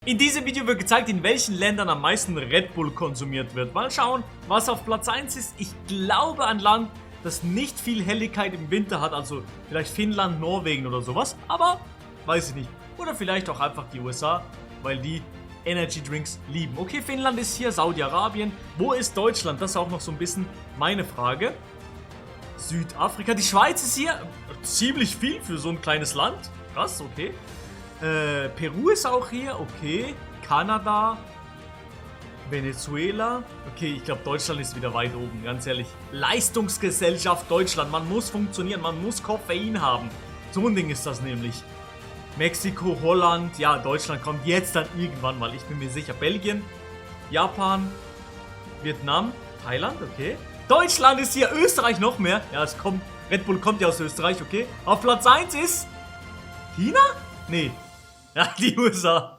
In diesem Video wird gezeigt, in welchen Ländern am meisten Red Bull konsumiert wird. Mal schauen, was auf Platz 1 ist. Ich glaube ein Land, das nicht viel Helligkeit im Winter hat, also vielleicht Finnland, Norwegen oder sowas, aber weiß ich nicht. Oder vielleicht auch einfach die USA, weil die Energy Drinks lieben. Okay, Finnland ist hier, Saudi-Arabien. Wo ist Deutschland? Das ist auch noch so ein bisschen meine Frage. Südafrika, die Schweiz ist hier ziemlich viel für so ein kleines Land. Krass, okay. Peru ist auch hier, okay. Kanada, Venezuela. Okay, ich glaube, Deutschland ist wieder weit oben, ganz ehrlich. Leistungsgesellschaft Deutschland, man muss funktionieren, man muss Koffein haben. So ein Ding ist das nämlich. Mexiko, Holland, ja, Deutschland kommt jetzt dann irgendwann mal, ich bin mir sicher. Belgien, Japan, Vietnam, Thailand, okay. Deutschland ist hier, Österreich noch mehr. Ja, es kommt, Red Bull kommt ja aus Österreich, okay. Auf Platz 1 ist China? Nee. Ja, die USA.